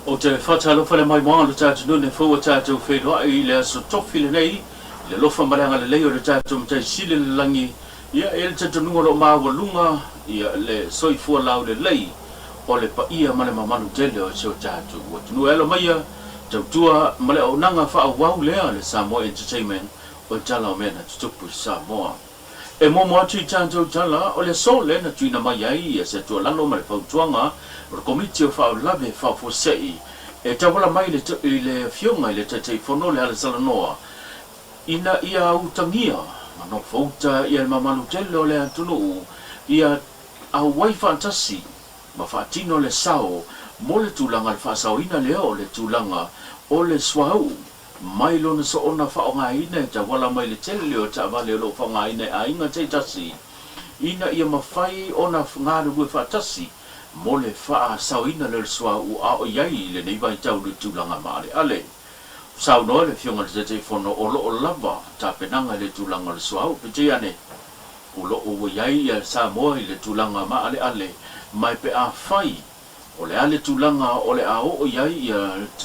Ou te faatalofa le maimoaga o le tatou nuu fou ua tatou feiloai i le aso Tofi lenei i le alofa ma le agalelei o le tatou Matai Sili i le lagi. Ia, e i ai le talitonuga o lo o maualuga ia le soifua laulelei o le paia ma le mamalu tele o si o tatou atunuu. E alo maia tautua ma le auaunaga faaauau lea a le Samoa Entertainment o le tala o mea na tutupu i Samoa. E muamua atu i tatou tala, o le aso lea na tuuina mai ai se tuualalo ma le fautuaga o le Komiti o Faalavelave Faafuasei e tauala mai i le Afioga i le Taitaifono Leala Salanoa ina ia utagia ma nofouta le mamalu tele o le atunuu ia auai faatasi ma faatino le sao mo le tulaga o le faasaoina lea o le tulaga o le suauu mai lona soona faaaogaina e tauala mai le tele o taavale o lo o faaaogaina e aiga taitasi ina ia mafai ona galulue faatasi mo le faasaoina lea o le suauu a o i ai i lenei vaitau i le tulaga maaleale. Saunoa le Afioga i le Taitaifono o lo o lava tapenaga i le tulaga o le suauu, peitai ane, o lo o ua i ai Samoa i le tulaga maaleale ma e pe afai o le a le tulaga o le a oo i ai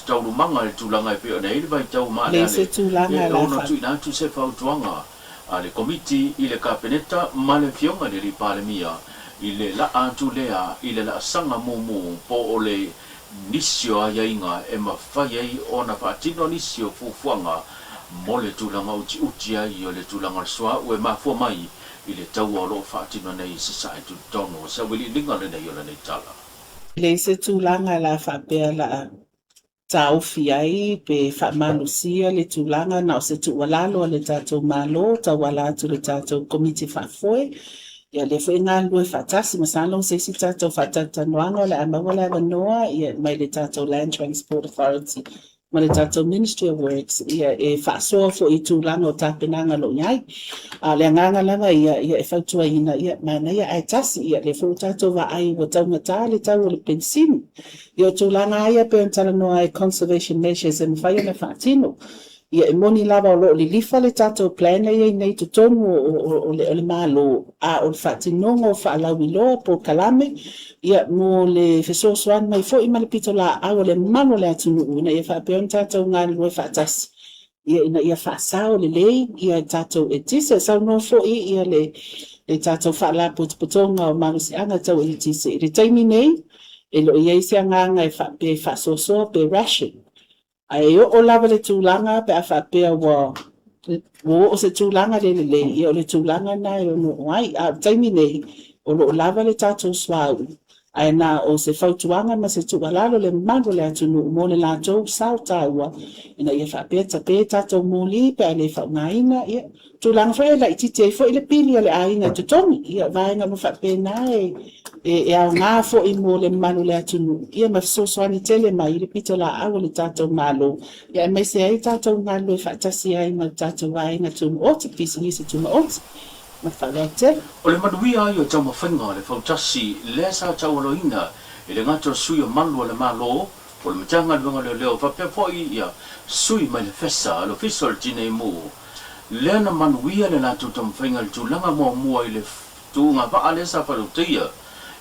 taualumaga i le tulaga e pei ona i ai le vaitau Leai se maaleale tulaga e o le a ono faa. tuuina atu se fautuaga a le Komiti i le Kapeneta ma le Afioga i le Alii Palemia i le laa atu lea i le laasaga mumu po o le nisi o aiaiga e mafai ai ona faatino nisi o fuafuaga mo le tulaga utiuti ai o le tulaga o le suauu e mafua mai i le taua o lo o faatino nei i Sasae tutotonu o se auiliiliga lenei o lenei tala. Leai se tulaga o le a faapea o le a taofi ai pe faamalosia le tulaga na o se tuualalo a le tatou Malo tauala atu i le tatou Komiti Faafoe. Ia lea foi e galulue faatasi, masalo o se isi tatou faatalatalanoaga o le a maua le avanoa mai le tatou Land Transport Authority ma le tatou Ministry of Works e faasoa foi i tulaga o tapenaga o lo o i ai. A o le agaga lava ia e fautuaina, ia manaia ae tasi, ia lea foi ua tatou vaai ua taugata le tau o le penisini. Ia o tulaga lava ia pei ona talanoa ai conservation measures e mafai ona faatino. Ia e moni lava o lo o lilifa le tatou plan lea e i ai nei i totonu o le Malo, a o le faatinoga o faalauiloa polokalame ia mo le fesoasoani mai foi ma le pitolaau a le mamalu o le atunuu ina ia faapea ona tatou galulue faatasi ia ina ia faasao lelei ia tatou eletise. Saunoa foi ia le tatou Faalapotopotoga o Malosiaga Tau Eletise i le taimi nei e le o i ai se agaga e faapea e faasoasoa pe ration. Ae oo lava le tulaga pe a faapea ua oo se tulaga le lelei, ia o le tulaga lena e ono oo ai. A o le taimi nei, o lo o lava le tatou suauu, ae na o se fautuaga ma se tuualalo i le mamalu o le atunuu mo le latou sao taua ina ia faapea tape tatou moli pe a le faaaogaina, ia tulaga foi e laitiiti ai foi le pili a le aiga e totogi. Ia o vaega uma faapena e aoga foi mo le mamalu o le atunuu ia ma fesoasoani tele mai i le pitolaau a le tatou Malo, ia aemaise ai tatou galulue faatasi ai ma le tatou vaega tumaoti, pisinisi tumaoti. Ma le faaaloalo tele. O le manuia ai o taumafaiga o le fautasi lea sa taualoina e le gata o sui o malu o le Malo, o le Matagaluega o Leoleo faapea foi ia sui mai le FESA a le Ofisa o le Tinei Mu. Lea na manuia le latou taumafaiga i le tulaga muamua i le tuuga vaa lea sa faalautaia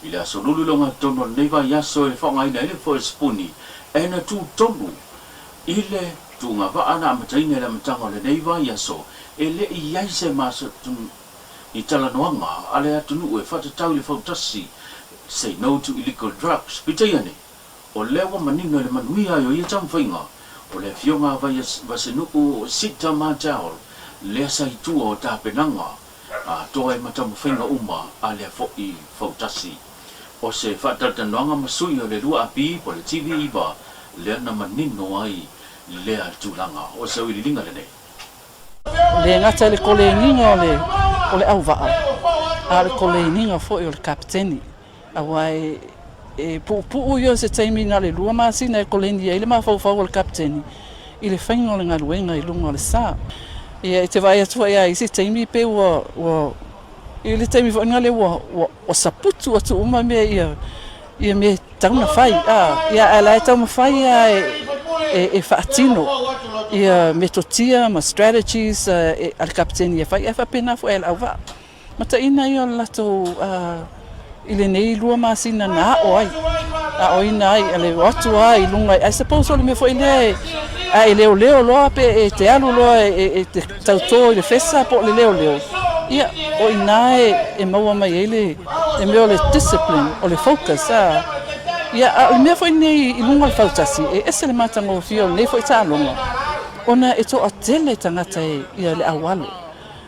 i le aso lulu i le ogatotonu o lenei vaiaso e faaaogaina ai le foe sipuni e na tu tonu i le tuuga vaa na amataina i le amataga o lenei vaiaso e le i i ai se i talanoaga a le atunuu e faatatau i le fautasi Say No to Illegal Drugs. Peitai ane, o lea ua manino i le manuia ai o ia taumafaiga, o le Afioga a Vaiasenuu Sita Martell lea sa i tua o tapenaga atoa ai ma taumafaiga uma a lea foi fautasi. O se faatalatalanoaga ma sui o le 2AP po o le TV9 lea na manino ai lea tulaga. O se auiliiliga lenei. E le gata i le koleniga o le o le auvaa, a o le koleniga foi o le kapeteni. Aua e e puupuu ia o se taimi na o le 2 masina e koleni ai le mafaufau o le kapeteni i le faiga o le galuega i luga o le sa. Ia e te vaai atu foi lava i isi taimi pei ua ua i le taimi foi lea ua ua saputu atu uma mea ia ia mea e tatau ona fai a ia ae la e taumafai lava e e faatino ia metotia ma strategies a le kapeteni e fai ae faapena foi a le auvaa. Mataina ia o le latou i lenei 2 masina na aʻo ai, aʻoina ai a le o atu lava i luga. I suppose o le mea foi lea a e leoleo loa pe e te alu loa e te tautō i le fesa po o le leoleo, ia, o i ina e maua mai ai le mea o le discipline, o le focus, a. Ia, a o le mea foi lenei i luga o le fautasi, e ese le matagofie o lenei foi taaloga, ona e toatele tagata ia le au alo.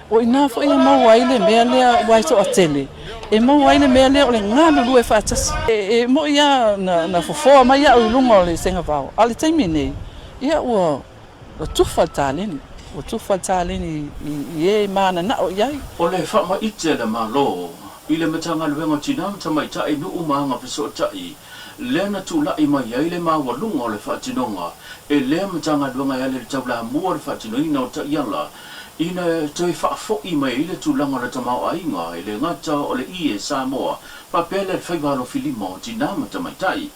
O i ina foi e maua ai le mea lea aua e toatele, e maua ai le mea lea o le galulue faatasi. E moni lava na fofoa mai au i luga o le sengavao, a o le taimi nei, ia ua tufa le taleni, ua tufa le taleni i e mananao i ai. O le faamaite a le Malo i le Matagaluega o Tina ma Tamaitai, Nuu ma Agafesootai, lea na tulai mai ai le maualuga o le faatinoga e lea Matagaluega e ala i le taulamua o le faatinoina o taiala ina toe faafoi mai ai le tulaga o le tamaoaiga e le gata o le ie Samoa faapea le faiva alofilima o tina ma tamaitai.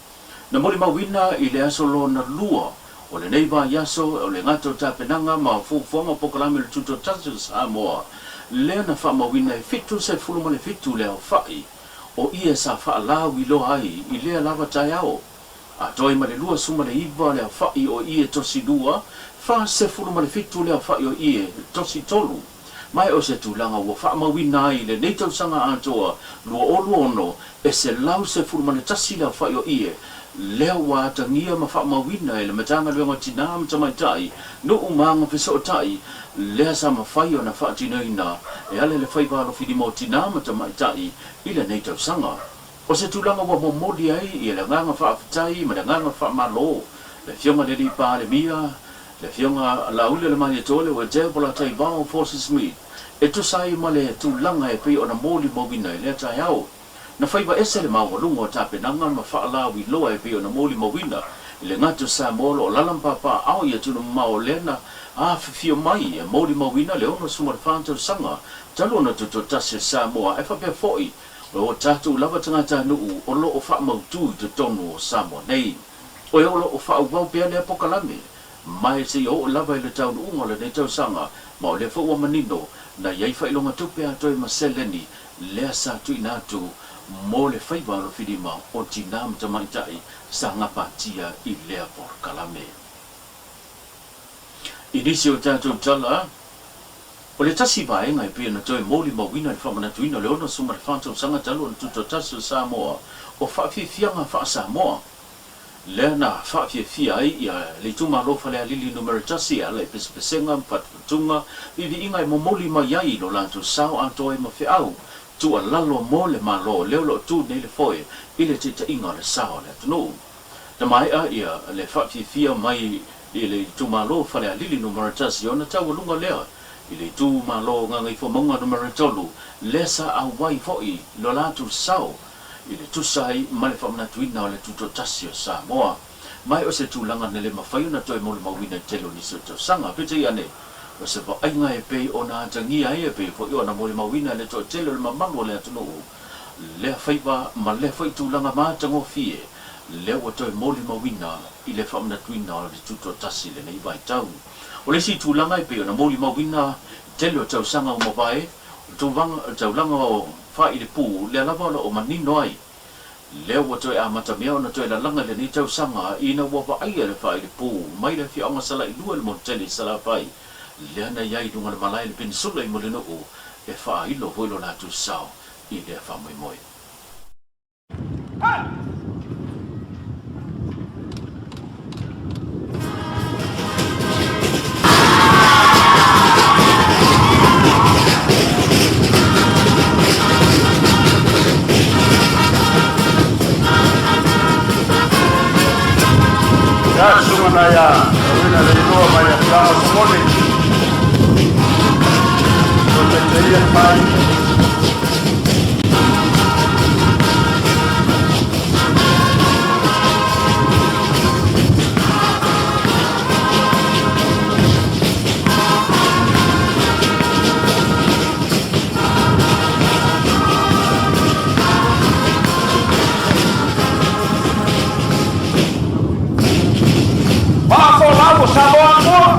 Na molimauina i le aso lona lua o lenei vaiaso o le gata o tapenaga ma fuafuaga o polokalame o le Tutoatasi o Samoa lea na faamauina e 77 le aofai o ie sa faalauiloa ai i lea lava taeao. Atoa ai ma le 29 le aofai o ie tosi 2, 47 le aofai o ie tosi 3. Ma e o se tulaga ua faamauina ai i lenei tausaga atoa 2026 e 111 le aofai o ie lea ua atagia ma faamauina e le Matagaluega o Tina ma Tamaitai, Nuu ma Agafesootai, lea sa mafai ona faatinoina e ala i le faiva alofilima o tina ma tamaitai i lenei tausaga. O se tulaga ua momoli ai ia le agaga faafetai ma le agaga faamalo le Afioga i le Alii Palemia, le Afioga Laaulialemalietoa Leuatea Polataivao Fosi Smith, e tusa ai ma le tulaga e pei ona molimauina i lea taeao. Na faiva ese le maualuga o tapenaga ma faalauiloa e pei ona molimauina i le gata o Samoa o lo o lala ma papaaao i atunuu mamao lea na afifio mai e molimauina le 64 tausaga talu ona tutoatasi o Samoa ae faapea foi o tatou lava tagatanuu o lo o faamautu i totonu o Samoa nei. O e o lo o faaauau pea lea pokalame mai seia oo lava i le taunuuga o lenei tausaga, ma o lea foi ua manino na i ai faailoga tupe atoa ma seleni lea sa tuuina atu mo le faiva alofilima o tina ma tamaitai sa gapatia i lea polokalame. I nisi o tatou tala, o le tasi vaega e pei ona toe molimauina i le faamanatuina o le 64 tausaga talu ona tutoatasi o Samoa o faafiafiaga faa-Samoa, lea na faafiafia ai ia le itumalo Falealili Numera 1 e ala i pesepesega ma fatufatuga, viiviiga e momoli mai ai lo latou sao atoa ai ma feau tuualalo mo le Malo lea o lo o tu nei le foe i le taitaiga o le sa o le atunuu. Na maea ia le faafiafia mai i le itumalo Falealili Numera 1 ona taualuga lea i le itumalo Gagaifomauga Numera 3 lea sa auai foi lo latou sao i le tusa ai ma le faamanatuina o le Tutoatasi o Samoa. Ma e o se tulaga na le mafai ona toe molimauina i le tele o nisi o tausaga. Peitai ane, o se vaaiga e pei ona atagia ai e pei foi ona molimauina e le toatele o le mamalu o le atunuu lea faiva ma lea foi tulaga matagofie lea ua toe molimauina i le faamanatuina o le Tutoatasi i lenei vaitau. O le isi tulaga e pei ona molimauina i le tele o tausaga ua mavae, o le taulaga o Faailepū, lea lava o lo o manino ai. Lea ua toe amatamea ona toe lalaga i lenei tausaga ina ua vaaia le faailepū mai le afioaga Salailua i le motu-tele i Salafai, lea na i ai i luga o le malae i le Penisula i Mulinuu e faailo foi lo latou sao i lea faamoemoe. Ia, susuga nai a Tauina Leiloa mai Afioaga o Samoa, o taitaia le mai. Faafolau o Samoa Atoa!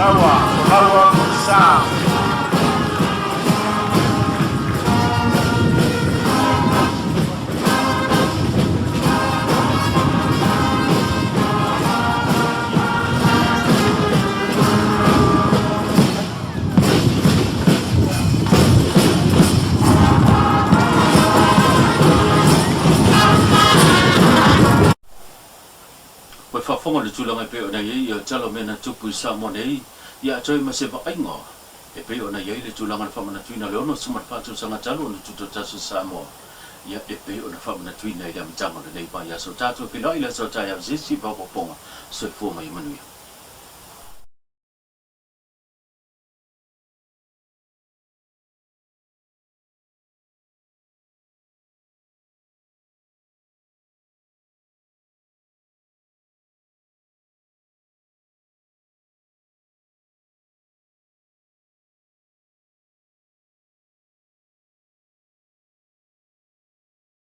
Saua o laua o le sa. Ua faafofoga le tulaga e pei ona i ai ia tala o mea na tupu i Samoa nei, ia atoa ai ma se vaaiga e pei ona i ai le tulaga o le faamanatuina o le 64 tausaga talu ona tutoatasi Samoa, ia e pei ona faamanatuina i le amataga o lenei vaiaso. Tatou feiloai i le aso a taeao i se isi faaopoopoga. Soifua ma ia manuia.